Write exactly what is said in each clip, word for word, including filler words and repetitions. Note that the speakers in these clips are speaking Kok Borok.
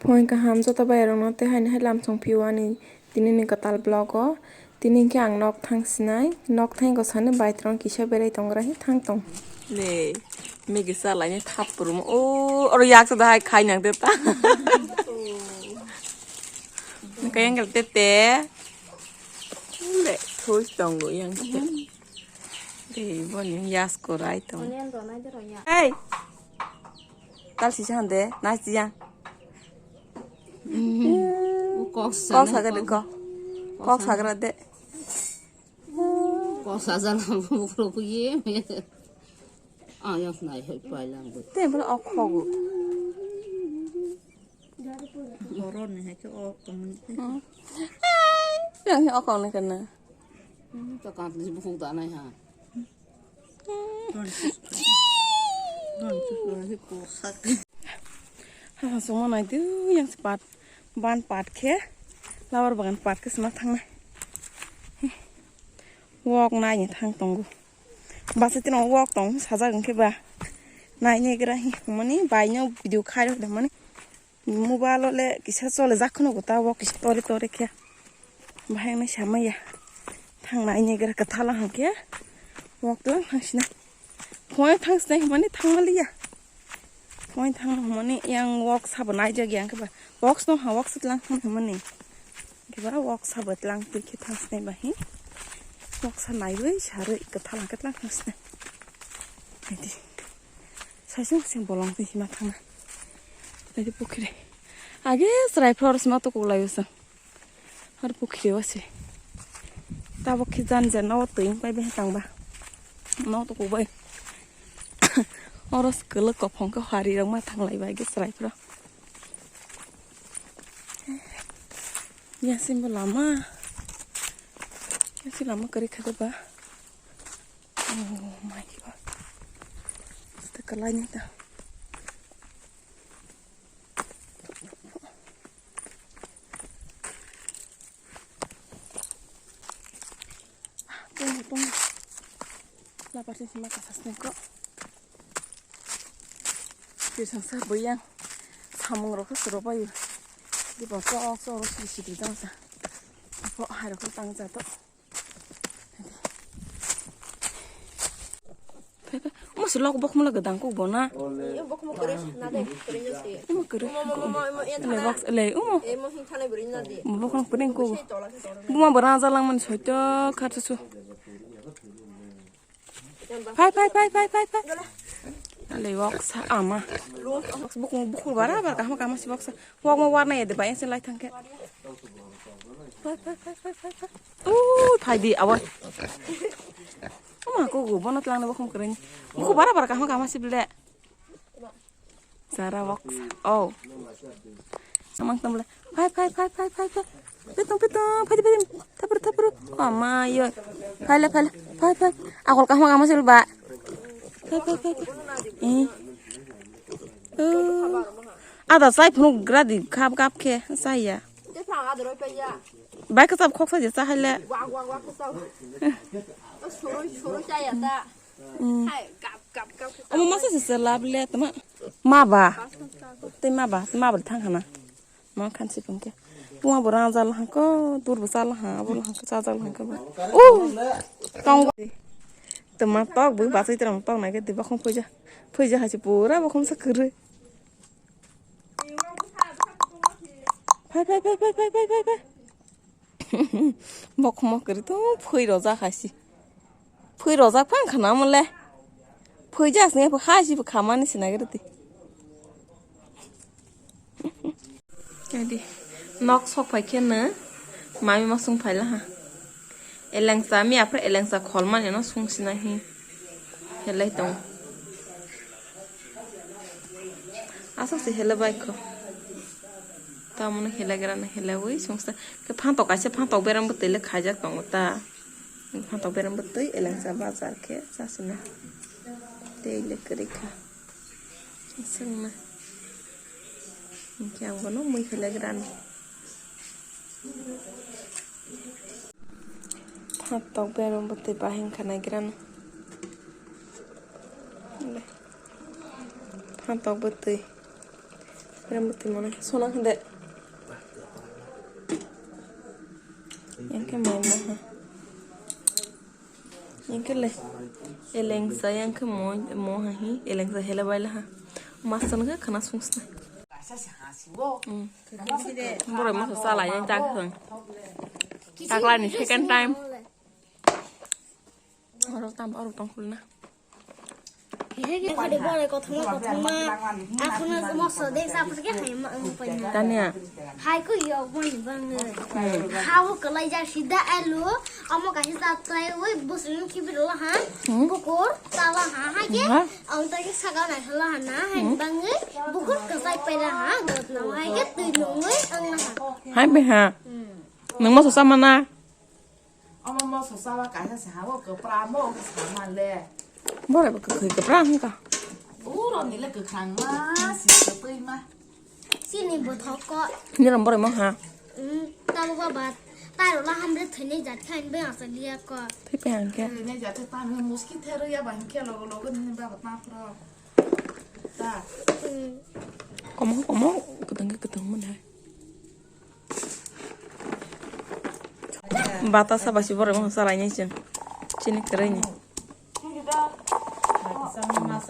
Phone kaham joto bayarokno tei haini hai lamsong phio ani tinini kwtal vlog o. Tini hinkhe ang nok thang sinai, nok thang ko sani bike rok kisa berai tongra hi thang tong. Le, Maggie salaini thap purumo. O, oro yak sa dahai khai nang de ta. Kayang kel tete. Le, thos tongo yang. Dei, boni yas korai tong. Hey! Tal sisa hande, nai siyang. Kok sagra de, kok. Kok sagra de. Kok sajala bukrok ye. Ah, yang nai hoi pai lang. Te bro ok khogu. Borok ni hai khe ok tongmani. Hmm. Yang hi ok ong nai kana. Hmm, to kang ni bukhuk da nai ha. Don sus. Don sus ko hai ko sak. Ha, songma nai du yang sepat. Ban pat khe. Lawar bagan pat khe sima thang nai. Wok nai ni thang tongo. Basa tino wok tong sajak hwnkhe ba. Nai nai gra hi mani bai no video khai rok mani. Mobile o le kisa chole jak kheno ta wok kisa tore tore khe. Bahai nai samaya. Thang nai nai gra kwthala hwnkhe. Wok tong thang sina. Phone thang sina mani thang maliya. Phone thang mani yang wok sabo nai jak yang khe ba. Wok sno ha wok sitlang thang mani. Khe ba wok sabo tlang twi khe thang sina bahi. Wok sa nai bai sarwi kwthala khe tlang thang sina. Nai di. Saisung sing bolong twi hima thangna. Nai di pukhri. Age chwrai phor sima to kuklai usa. Har pukhri o se. Tabok khe jan jan no twi pai bai tang ba. No to kubai. Oro kwlwk kophong khe hari rok ma thang lai bai ge chwrai phro. Ya simbo lama. Ya si lama kwrwi kha de ba. Oh my God. Sta kalai ni ta. Tong tong. Lapar sing sima kasas nengko. Twi sangsa buyang. Samung rok suro bayu. Di bo chok chok rok sidi sidi jang sa. Bo hai rok tang ja to. Omo se lok bokhmla gwdang kuk bo na. Omo kwrwi. Le box le omo. Bokhmla kwrwi kuk. Buma bo raja lang mani soito kharchu chu. Phai phai phai phai phai phai. Ale box ama. Box bukhur bara bara kahma kahma si box. Wak ma warna ya de ba, yang se lai thang khe. Phai, phai, phai, phai, phai, phai. Uh, phai di, awan. Oma, ko go, bono tlang na bokhom keren. Ko bara bara kahma kahma sibile. Sara wak. Oh. Samang tam le. Phai, phai, phai, phai, phai, phai. Pitung, pitung, phai di, phai di. Tapur, tapur. Ko ama yo. Phai le, phai le. Phai, phai. Akol kahma kahma sibile ba. Phai, phai, phai, phai. Eh. Uh. Ada sai phunuk gradi khap khap khe saya. Bai kwchap khok sai cha haile. Mm. Omo masa se se lab le tama. Ma ba. Tei ma ba, ma ba thang hana. Ma khan si pungke. Puma bo rang jal hangko, dur bo jal ha, abo hangko cha jal hangko ba. Uh! Tong. Tama tok bo ba sai tram tok na ke diba khong phoja. Phoja ha si pura bo khong sa kere. Phai, phai, phai. Bokhmo kwrwi to phwi rojak hai si. Phwi rojak phang khana mole. Phwi jak sini hai si khamani sina gari ti. Adi nok sok phai khe no mami ma sung phai laha. Elengsa mi aphre elengsa kholmani no sung sina hi. Helai tong. Aswk se hele bai kho. Tamoni hele gra na hele wi sungsa. Ke phantok kaisa phantok berang bwtwi le khaijak tongo ta. Phantok berang bwtwi elengsa bajar khe chasina. Tei le kwrwi kha. Aswk na. Hinkhe ang bono mui hele gra na. Phantok berang bwtwi bahing kha nai gra na. Phantok bwtwi. Yang bwtwi mano sona hwnde. Yang khe mai mo ha. Yang khe le. Elengsa yang khe mo, mo ha hi. Elengsa hele baila ha. Mas tan khe khana sungsna. Hmm. Borok mo sa chala yang ta khang. Takla ni second time. Oro tam, oro tong khulna. Hede borok kothoma kothoma. Aphano moso de sapor ke hai ma ang paina. Tania. Hai ko yo boni bang. Hmm. Hawo kalai ja sida alu. Amo ka hisa trai oi bus ni khibi lo ha. Hmm. Bukur tala ha ha ke. Ha? Ang ta ke saga na hala ha na hai bang. Bukur ka sai pera ha. Dot na hai ke tui nungoi ang na ha. Hai be ha. Hmm. Nung moso sama na. Omo moso chawa kaisa se ha o kwpra mo wngkha sama le. Borai bo kwkhwi kwpra wngkha. Uro ni le kwkhwrang ma si kwtwi ma. Chini bothok ko. Niram borai mo ha. Hmm, tamo baba. Taro la hamre thwini jat khain be asa liya ko. Thwipe hangke. Thwini jat ta me muski thero ya ba hingke logo logo ni baba ta pro. Ta. Hmm. Komo komo kwtang kwtang mo nai. Batasa basi borok mo salai ni chwng. Chini kwrwi ni.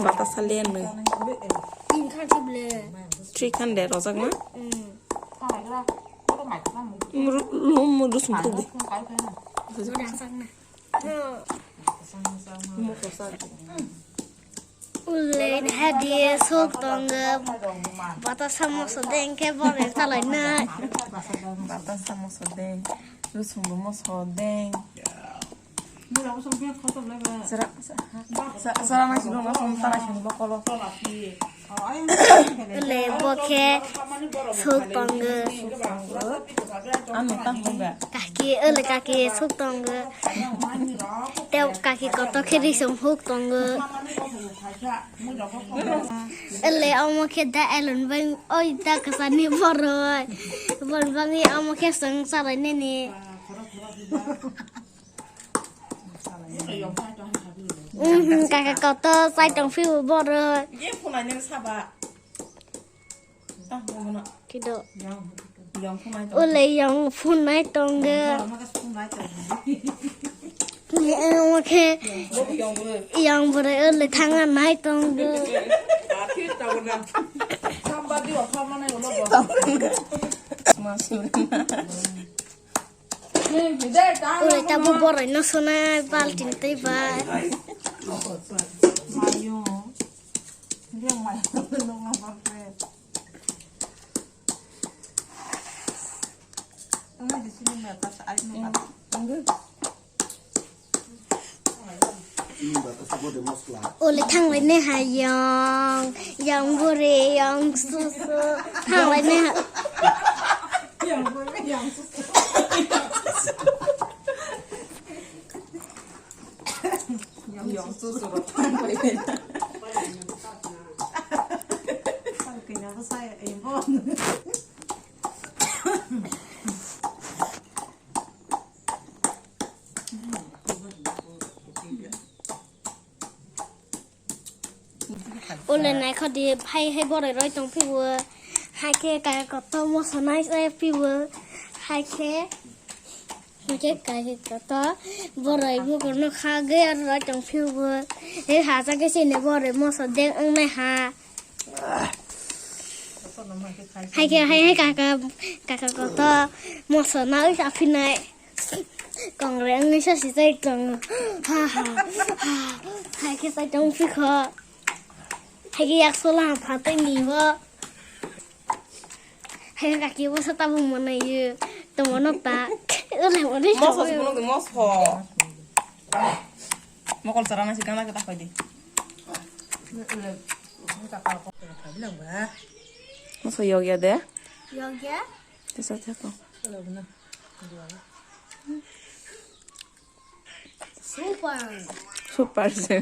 Batasa le nwi. Three hundred rojak na? Muru, lu, muru sum tu di. Ule hadi sok tongo. Batasa moso deng khe bore chalai nai. Batasa moso deng. Lusung bo moso deng. Sara, sa-, sa-, sara nai sini, nai sini, tara sini, bokolo. Ule bo khe sok tongo. Ano tang hwnba. Kaki, ule kaki sok tongo. Tei kaki kotor khe risong huk tongo. Ele omo khe da elon bai oi da kwchani boroi. Boroi bangwi omo khe chwng chalainani. Mhm, kaka kotor chai tong phio boroi. Kido. Ule yang phunai tongo. Ule omo khe yang boroi ule thangna nai tongo. Ule tabuk boroi no sonai baltin tei bai. Ule thanglai ne ha yang, yang bore, yang susu, thanglai ne ha. Yang susu ro thanglai ne. Ule naikhodi hai hai boroi roi tong phiwo. Hai khe kaka kotor moso nai se phiwo. Hai khe, hai khe kaka kotor boroi bukurno kha gaya roi tong phiwo. He hacha khe sini boroi moso deng wngnai ha. Hai khe, hai, hai, kaka, kaka kotor moso nai saphinai. Kongre wngwi sa si chai tongo. Ha, ha, ha. Hai khe chai tong phikho. Hai khe yak sola phatwi ni bo. Hai khe kaki bo sa tabuk manayo. Tomo no ta. Ule mani moso si mono moso. Mokol chara na si gana kita koi di. Moso yogya de. Yogya? Tesa teko. Super. Super se.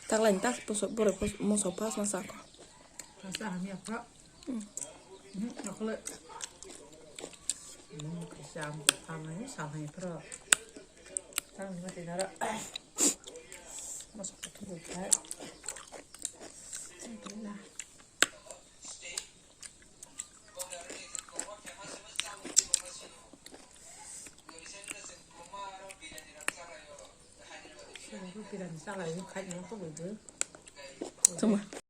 Taklaini tas poso, borok pos-, moso pas ma sako. Masa hamya pro. Hmm. Hmm, akole. Hmm, kisa am, amai, samai pro. Tang mati nara. Mosok khe thwk khai. Birani chalai khai no to bwdw. Tuma.